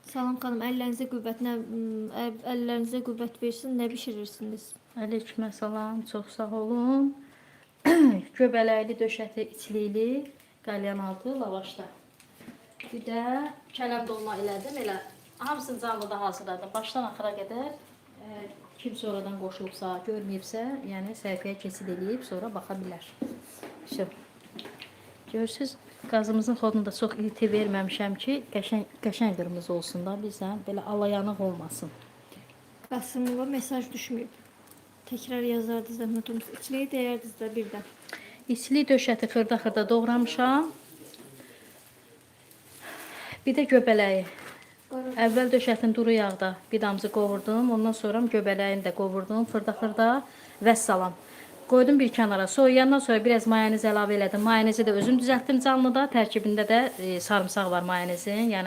Salam xanım, əllərinizə qüvvət, nə əllərinizə qüvvət versin, nə bişirirsiniz? Aleyküm salam, çox sağ olun. Göbələkli döşəti içlikli, qalyan altı lavaşda. Bir də kələm dolma elədim. Elə hamısını canlıda hazırladım. Başdan axıra qədər kim sonradan qoşulubsa, görməyibsə, yəni səhifəyə keçid eləyib sonra baxa bilər. Vəsə. Görürsüz, qazımızın xodunu da çox iti verməmişəm ki, qəşəng qəşəng qırmızı olsun da bizdən, belə alayanıq olmasın. Qasımova mesaj düşməyib. Təkrar yazardınız zəhmət olmasa. İçliyi deyərdiniz də birdən. İçli döşəti xırda-xırda doğramışam. Bir də göbələyi. Əvvəl döşətin duru yağda bir damcı qovurdum. Ondan sonra göbələyini də qovurdum xırda-xırda. Vəssalam. Qoydum bir kənara. Soyuyandan sonra biraz mayonez əlavə elədim. Mayonezi də özüm düzəltdim canlıda. Tərkibində də sarımsaq var mayonezin. Yəni